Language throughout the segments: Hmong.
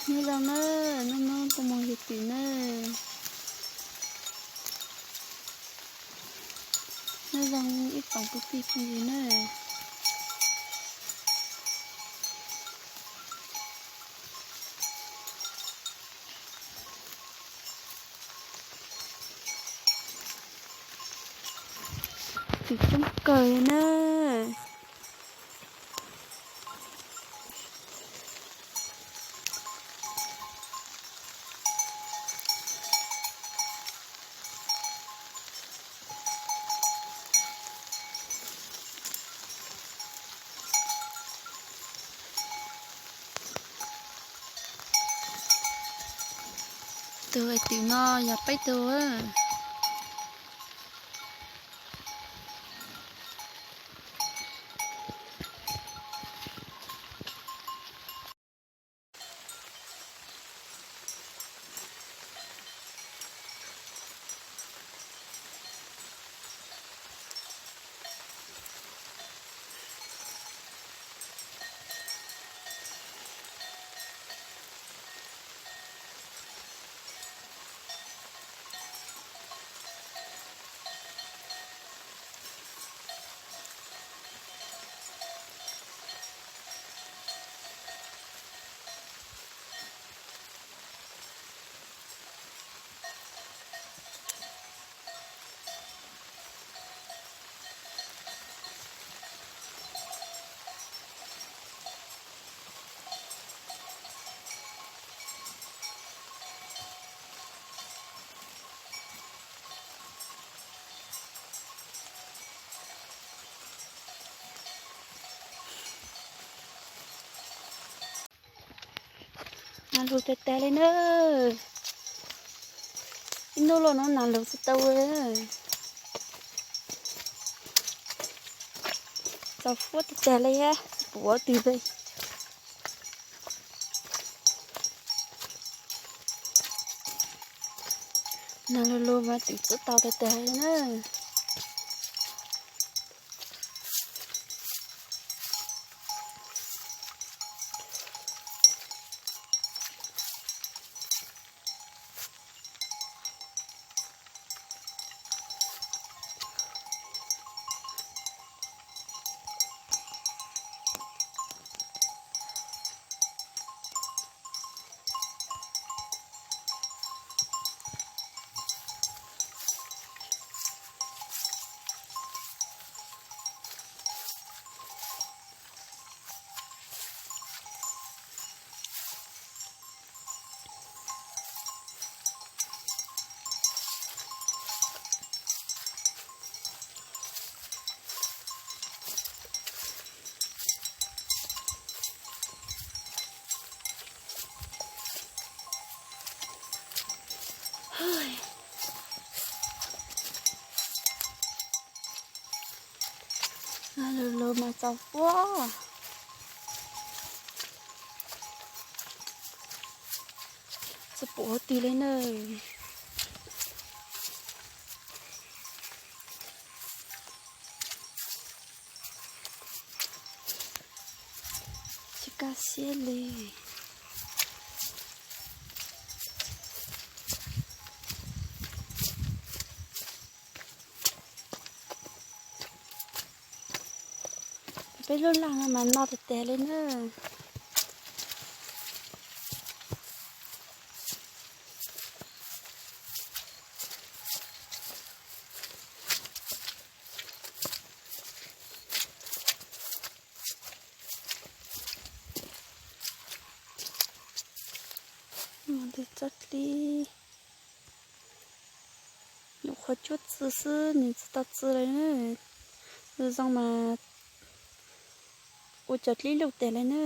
Nyob zoo na, nub nub kuj moog yug twm na. Nyob zoo ib tsoom kwv tij phooj ywg na. Twm coob kawg na. Tus hais twm no yog peb tug. Nas lug tag tag li na. Ib nub los no nas lug tsis tau. Txaus fuab tag tag li, tsis pum ua twg li. Nas lug lug mas twm txwv tau tag tag li na. Lug lug mas txaus fuab, tsis pum ua twg li na. Tsis kaj siab li. Peb lub laj no mas no tag tag li na. Mus ntawm tsob dlib, nyuam qhuav cuab txi xwb nws tsis tau txi li na. Zoo mas ua cov dlib luj tag li na,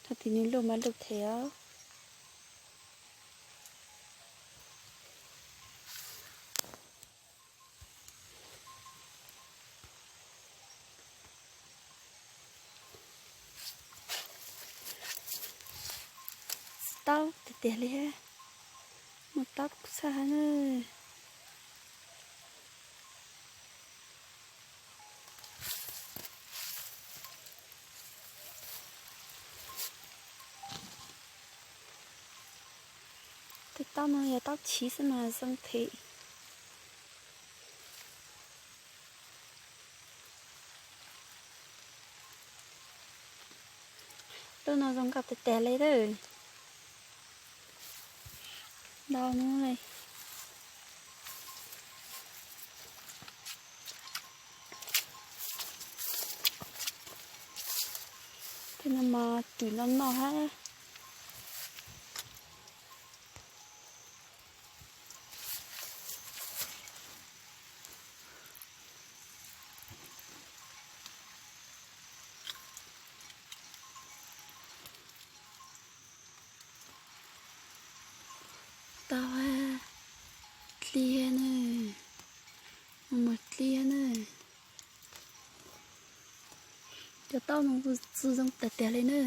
thaum twg nws luj mas luj them os. Tsis taub tiag tiag li, mus taub txhaj na. Taub no yog taub chiv xwb mas zoo thiab. Lub no zoo nkauj tiag tiag li lawm. Ntau no li. Tej no mas twm no noj hab. Tau dlib na, mus dlib na. Cov taub no kuj txi zoo tiag tiag li na.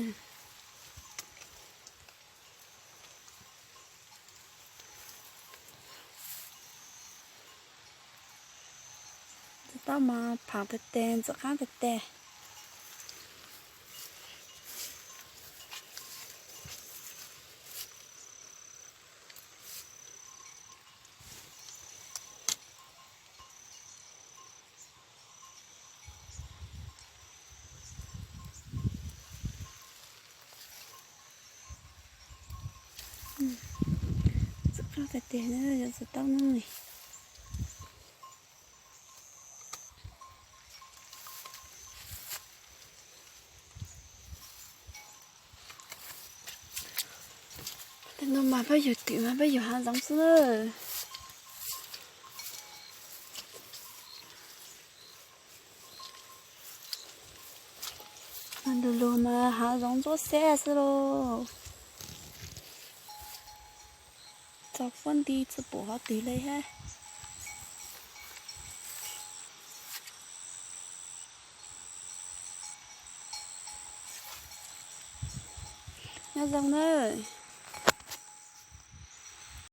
Cov taub mas pham tiag tiag, ntxim qab tiag tiag. Ntxim qab tiag tiag na, cov taub no ne. Tej no mas peb yug twm mas peb yug hav zoov xwb na. Lug lug mas hav zoov ntsuab xeb xwb lauj. Txog huab nti tsi pum hov twg li hab. Nyob zoo nawb.